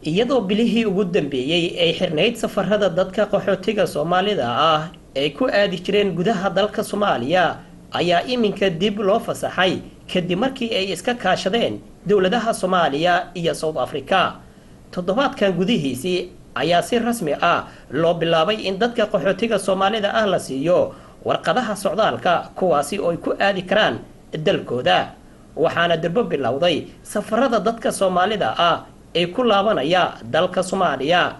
Iyadoo bilihii ugu dambeeyey ay xirnayd safarada dadka qaxootiga Soomaalida ah ay ku aadi jireen gudaha dalka Soomaaliya, ayaa iminka dib loo fasaxay kadib markii ay iska kaashadeen dowladaha Soomaaliya iyo South Africa. Toddobaadkan gudihiisii ayaa si rasmi ah loo bilaabay in dadka qaxootiga Soomaalida ah la siiyo warqadaha socdaalka, kuwaasi oo ay ku aadi karaan dalkooda. Waxaana durbo bilowday safarada dadka Soomaalida ah ay ku laabanaya dalka Soomaaliya.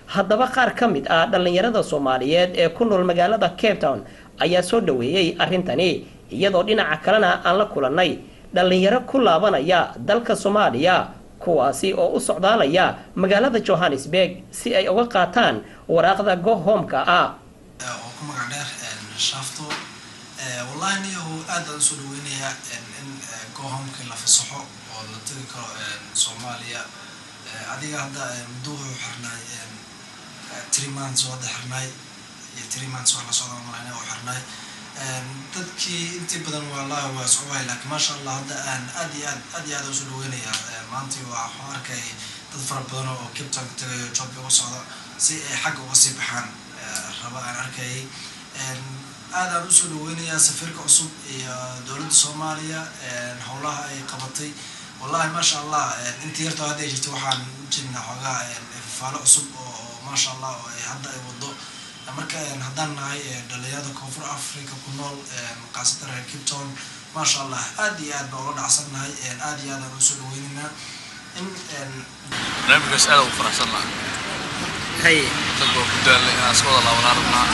Haddaba qaar ka mid ah dhallinyarada Soomaaliyeed ee ku nool magaalada Cape Town ayaa soo dhaweeyey arrintani, iyadoo dhinaca kalena aan la kulannay dhallinyaro ku laabanaya dalka Soomaaliya, kuwaasi oo u socdaalaya magaalada Johannesburg si ay uga qaataan waraaqda go home-ka ah. Oo ku magac dheer Shaafto. Wallahi niyahu, aad baan usoo dhaweynayaa in go home-kii la fasaxo oo la tegi karo Soomaaliya. Adiga hadda muddo wuxuu xirnaay 3 months oo hadda xirnaay iyo 3 months wax la socda malayna oo xirnaay. Dadkii intii badan wallahi waa socwahay, laakiin maasha Allah, hadda aan aad iyo aad aad iyo aad usoo dhaweynayaa. Maantii waxaan arkay dad fara badan oo Cape Town ka tagayo, Joburg uga socda, si ay xagga uga sii baxaan raba aan arkayay. Aad aan usoo dhaweynayaa safiirka cusub iyo dowladda Soomaaliya howlaha ay qabatay. Wallahi maasha Allah, intii yartoo hadda ay jirto waxaan ujeednaa xoogaa fafaalo cusub oo maasha Allah oo ay hadda ay wado. Marka haddaan nahay dhalinyarada Koonfur Africa ku nool, khaasatan reer Cape Town, maasha Allah, aad iyo aad baan ula dhacsannahay, aad iyo aad aan usoo dhaweynaynaa in Barnaamijkaas aad ugu faraxsan lahaa. Dad baa ku daalnay inaan iska wada laabanaa rabnaa.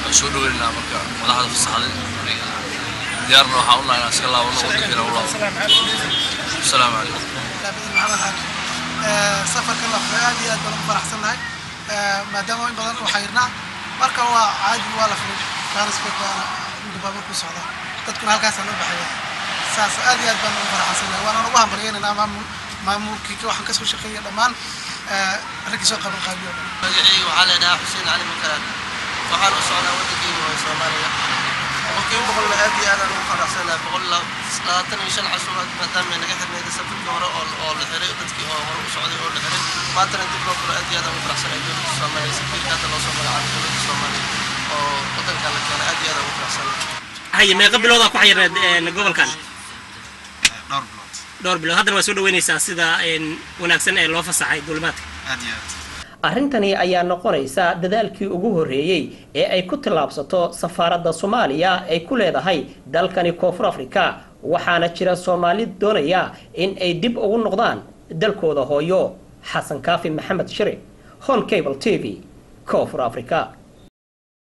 Waan soo dhaweynaynaa marka madaxda fasaxday. Diyaarna waxaan u nahay inaan iska laabano, waddankeena u laabano. Asalaamu calaykum. Maxamed Xaaji. Safarkan la furay aad iyo aad baan ugu faraxsannahay, maadaama in badan uu xayrnaa. Marka waa caadi, waa la furay. Johannesburg baana inta baabuur ku socda, dadkuna halkaasaa loo baxaya. Saas aad iyo aad baan ugu faraxsannahay, waana ugu hambalyeynayna maamulkii waxaan kasoo shaqeeyay, dhammaan raggii soo qaban qaabiyo o dhan. Magacayga waxaa la dhahaa Xuseen Cali Makaraan. Waxaan u socdaa waddankeyga waa Soomaaliya. 100%na aad iyo aad aan ugu faraxsanahay. 125 cashuuraad maadaama ay naga xirnayd safarkii hore oo la xiray, dadkii oo hore u socday oo la xiray, maantana dib loo furo, aad iyo aad aan ugu faraxsanahay. Dowladda Soomaaliya, safiirka hadda loo soo magacaabay dowladda Soomaaliya oo waddankan la keenay, aad iyo aad aan ugu faraxsanahay. Haye, meeqa biloodaa ku xayirneed gobolkan? Dhowr bilood. Dhowr bilood. Haddana waa soo dhaweynaysaa sida wanaagsan ee loo fasaxay duulimaadka? Aad iyo aad. Arrintani ayaa noqonaysa dadaalkii ugu horreeyey ee ay ku tallaabsato safaaradda Soomaaliya ay ku leedahay dalkani Koonfur Afrika, waxaana jira Soomaali doonaya in ay dib ugu noqdaan dalkooda hooyo. Xasan Kaafi Maxamed Shire, Horn Cable TV, Koonfur Africa.